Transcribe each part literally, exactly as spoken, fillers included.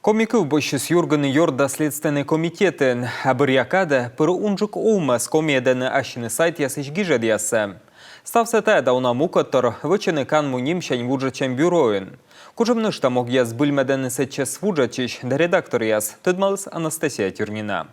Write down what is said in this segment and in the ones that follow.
Коми кыв босьтчис юргыны ёрт да следственнӧй комитетын. А бӧръя кадӧ пыр унджык овмӧс комиӧдӧны ассьыныс сайтъясысь гижӧдъяссӧ. Ставсӧ тайӧ да уна мукӧдтор вӧчӧны канму нимсянь вуджӧдчан бюроын. Кутшӧм нӧшта могъяс збыльмӧдӧны сэтчӧс вуджӧдчысь да редакторъяс, тӧдмаліс Анастасия Тюрнина.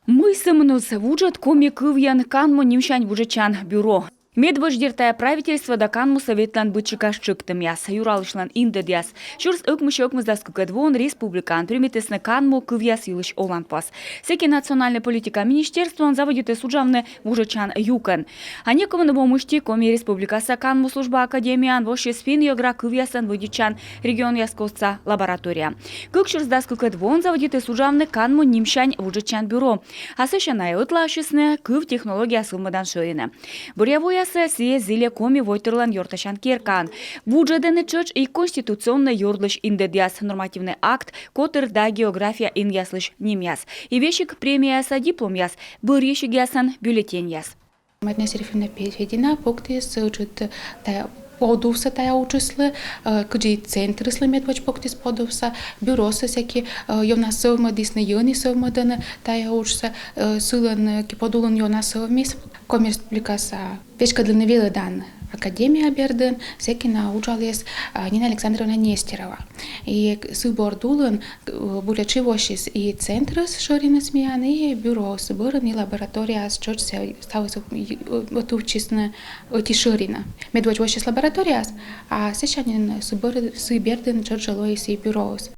Мый сӧмын оз вуджӧд коми кывйӧн канму нимсянь вуджӧдчан бюро? Медводз дерт тайӧ Правительство да канму Сӧветлӧн быдсикас тшӧктӧмъяс, юралысьлӧн индӧдъяс. Сюрс ӧкмыссё ӧкмысдас кыкӧд воын республикаын примитісны канму кывъяс йылысь оланпас. Сэки национальнӧй политика министерствоын заводитіс уджавны вуджӧдчан юкӧн. А некымын во мысти Коми Республикаса канму служба академияын воссис финн-йӧгра кывъясӧн вӧдитчан регионъяс костса лаборатория. Кык сюрс дас кыкӧд воын заводитіс уджавны канму нимсянь вуджӧдчан бюро. А сэсся найӧ ӧтлаасисны кыв технология сӧвмӧдан шӧринӧ. Бӧръя воясӧ сійӧ зільӧ Коми войтырлӧн ёртасян керкаын. Вуджӧдӧны тшӧтш и конституционнӧй ёртлысь индӧдъяс, нормативнӧй акт, котыр да география инъяслысь нимъяс. И весиг премияяса дипломъяс, бӧрйысигъясӧн бюллетеньяс. Марина Серафимовна Петедина пуктіс ыджыд тайӧ подувсӧ тайӧ уджыслы, э, кыдзи центрыслы медводз пуктіс подувсӧ, бюросӧ сэки, э, ёна сӧвмӧдісны, ёна сӧвмӧдӧны тайӧ уджсӧ, э, сылӧн, э, ки подулын ёна сӧвмис. Коми Республикаса веськӧдлыны велӧдан академия бердын сэки на уджаліс, э, Нина Александровна Нестерова. И сы борд улын, э, буретш и воссис и центрыс шӧриныс миян, и бюроыс бӧрын, и лабораторияыс тшӧтш, ставыс, э, ӧтувтчисны ӧти шӧринӧ. Медводз воссис лабораторияыс, а сэсся нин сы бӧр-, сы бердын тшӧтш жӧ лоис и бюроыс.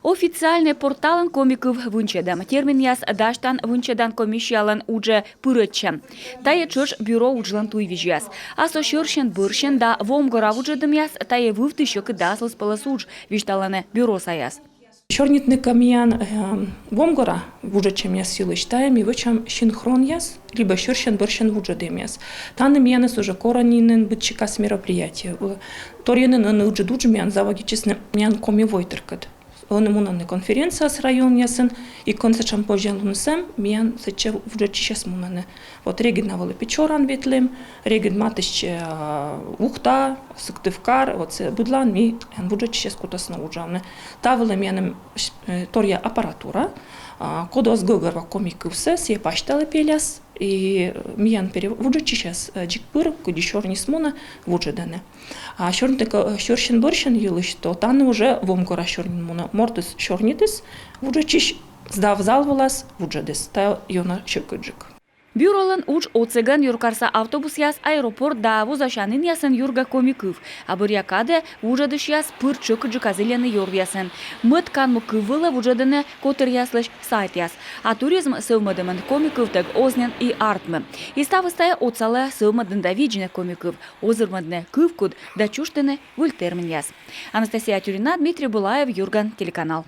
Официальнӧй порталын коми кыв вынсьӧдӧм, терминъяс дасьтан-вынсьӧдан комиссиялӧн уджӧ пырӧдчӧм. Тайӧ тшӧтш бюро уджлӧн туйвизьяс. А со сьӧрсьӧн-бӧрсьӧн да вомгора вуджӧдӧмъяс — тайӧ вывті сьӧкыд да аслыспӧлӧс удж, висьталӧны бюро саяс. Сёрнитны кӧ миян, э, вомгора вуджӧдчӧмъяс йылысь, тайӧ ми вӧчам синхронъяс либӧ сьӧрсьӧн-бӧрсьӧн вуджӧдӧмъяс. Тані миянӧс уже корӧны нин быдсикас мероприятие. Э, торйӧн нин ӧні ыджыд удж миян заводитчисны миян коми войтыркӧд. Ӧні мунӧны конференцияяс районъясын, и кӧн сэтшӧм позянлуныс эм, миян сэтчӧ вуджӧдчысьяс мунӧны. Вот регыд на вӧлі Печораын ветлім, регыд матыстчӧ, а, Ухта, Сыктывкар, вот сійӧ быдлаын миян вуджӧдчысьяс кутасны уджавны. Та вылӧ миян эм, э, торъя аппаратура, а, кодъяс гӧгӧрвоӧ коми кывсӧ, сійӧ пасьталӧ пеляс, и миян пере-, вуджӧдчысьяс, э, дзик пыр, кыдзи сёрниыс мунӧ, вуджӧдӧны. А сёрнитны кӧ, э, сьӧрсьӧн-бӧрсьӧн йылысь, то тані уже вомгора сёрнин мунӧ. Мортыс сёрнитіс, вуджӧдчысь сдав зал вылас, вуджӧдіс. Тайӧ ёна сьӧкыдджык. Бюролӧн удж отсӧгӧн юркарса автобусъяс, аэропорт да вузасянінъясын юргӧ коми кыв. А бӧръя кадӧ вуджӧдысьяс пыр тшӧкыдджыка зільӧны ёрвъясӧн. Мӧд канму кыв вылӧ вуджӧдӧны котыръяслысь сайтъяс. А туризм сӧвмӧдӧмӧн коми кывтӧг оз нин и артмы. И ставыс тайӧ отсалӧ сӧвмӧдны да видзны коми кыв, озырмӧдны кывкуд да чужтыны выль терминъяс. Анастасия Тюрнина, Дмитрий Булаев, «Юрган» телеканал.